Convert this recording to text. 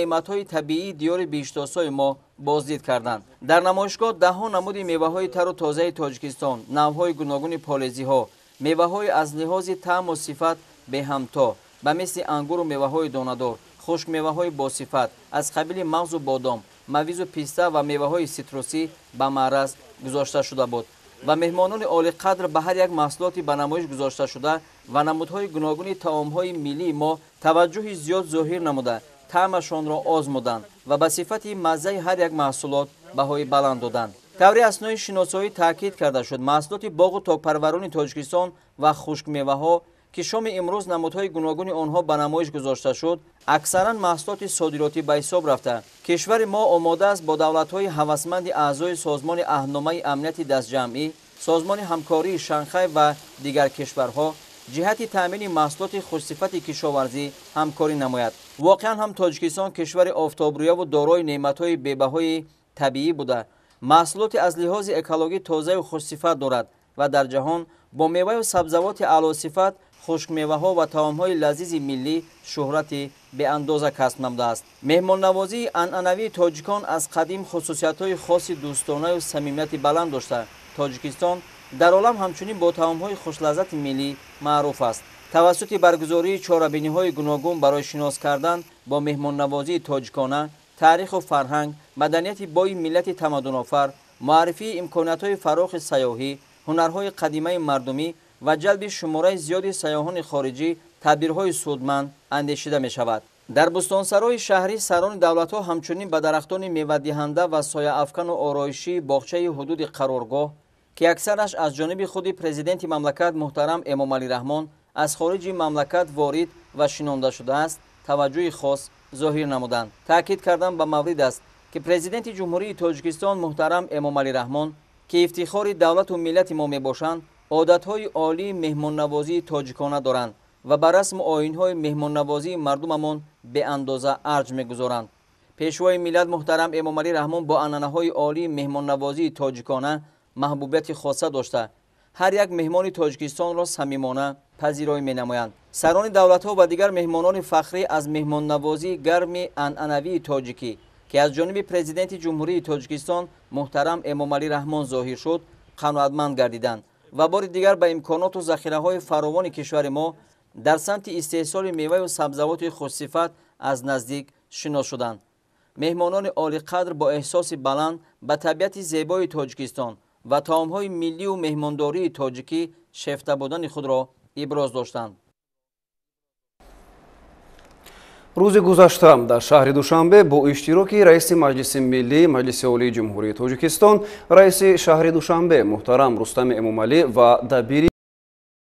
Неъматҳои табиии диёри биҳиштосои мо боздид карданд. Дар намоишгоҳ даҳҳо намуди меваҳои тару тозаи Тоҷикистон, навъҳои гуногуни полезиҳо, меваҳои аз лиҳози таъму сифат беҳамто ба мисли ангуру меваҳои донадор, хушкмеваҳои босифат аз қабили мағзу бодом, мавизу писта ва меваҳои ситрусӣ ба маъраз гузошта шуда буд ва меҳмонони олиқадр ба ҳар як маҳсулоти ба намоиш гузошташуда ва намудҳои гуногуни таомҳои миллии мо таваҷҷӯҳи зиёд зоҳир намуда, таъмашонро озмуданд ва ба сифати маззаи ҳар як маҳсулот баҳои баланд доданд. Таври аснои шиносоӣ таъкид карда шуд, маҳсулоти боғу токпарварони Тоҷикистон ва хушкмеваҳо, ки шоми имрӯз намудҳои гуногуни онҳо ба намоиш гузошта шуд, аксаран маҳсулоти содиротӣ ба ҳисоб рафта, кишвари мо омода аст бо давлатҳои ҳавасманди аъзои Созмони Аҳдномаи Амнияти Дастҷамъӣ, Созмони Ҳамкории Шанхай ва дигар кишварҳо ҷиҳати таъмини маҳсулоти хушсифати кишоварзӣ ҳамкорӣ намояд. Воқеан ҳам Тоҷикистон кишвари офтобрӯяву дорои неъматҳои бебаҳои табиӣ буда, маҳсулоти аз лиҳози экологӣ тозаю хушсифат дорад ва дар ҷаҳон бо меваю сабзавоти аълосифат, хушкмеваҳо ва таомҳои лазизи миллӣ шӯҳрати беандоза касб намудааст. Меҳмоннавозии анъанавии тоҷикон аз қадим хусусиятҳои хоси дӯстонаю самимияти баланд дошта, Тоҷикистон дар олам ҳамчунин бо таомҳои хушлаззати миллӣ маъруф аст. Тавассути баргузории чорабиниҳои гуногун барои шинос кардан бо меҳмоннавозии тоҷикона, таъриху фарҳанг, маданияти бои миллати тамаддунофар, муаррифии имкониятҳои фарохи сайёҳӣ, ҳунарҳои қадимаи мардумӣ ва ҷалби шумораи зиёди сайёҳони хориҷӣ тадбирҳои судманд андешида мешавад. Дар бӯстонсарои шаҳрӣ сарони давлатҳо ҳамчунин ба дарахтони мевадиҳанда ва сояафкану ороишии боғчаи ҳудуди қароргоҳ, ки аксараш аз ҷониби худи президенти мамлакат муҳтарам Эмомалӣ Раҳмон аз хориҷи мамлакат ворид ва шинонда шудааст, таваҷҷӯҳи хос зоҳир намуданд. Таъкид кардан ба маврид аст, ки Президенти Ҷумҳурии Тоҷикистон муҳтарам Эмомалӣ Раҳмон, ки ифтихори давлату миллати мо мебошанд, одатҳои олии меҳмоннавозии тоҷикона доранд ва ба расму оинҳои меҳмоннавозии мардумамон беандоза арҷ мегузоранд. Пешвои миллат муҳтарам Эмомалӣ Раҳмон бо анъанаҳои олии меҳмоннавозии тоҷикона маҳбубияти хоса дошта, ҳар як меҳмони Тоҷикистонро самимона пазироӣ менамоянд. Сарони давлатҳо ва дигар меҳмонони фахрӣ аз меҳмоннавозии гарми анъанавии тоҷикӣ, ки аз ҷониби Президенти Ҷумҳурии Тоҷикистон муҳтарам Эмомалӣ Раҳмон зоҳир шуд, қаноатманд гардиданд ва бори дигар ба имконоту захираҳои фаровони кишвари мо дар самти истеҳсоли меваю сабзавоти хушсифат аз наздик шинос шуданд. Меҳмонони олиқадр бо эҳсоси баланд ба табиати зебои Тоҷикистон ва таомҳои миллию меҳмондории тоҷикӣ шефта будани худро иброз доштанд. Рӯзи гузашта дар шаҳри Душанбе бо иштироки раиси Маҷлиси Миллӣ Маҷлиси Олии Ҷумҳурии Тоҷикистон, раиси шаҳри Душанбе муҳтарам Рустами Эмомалӣ ва дабири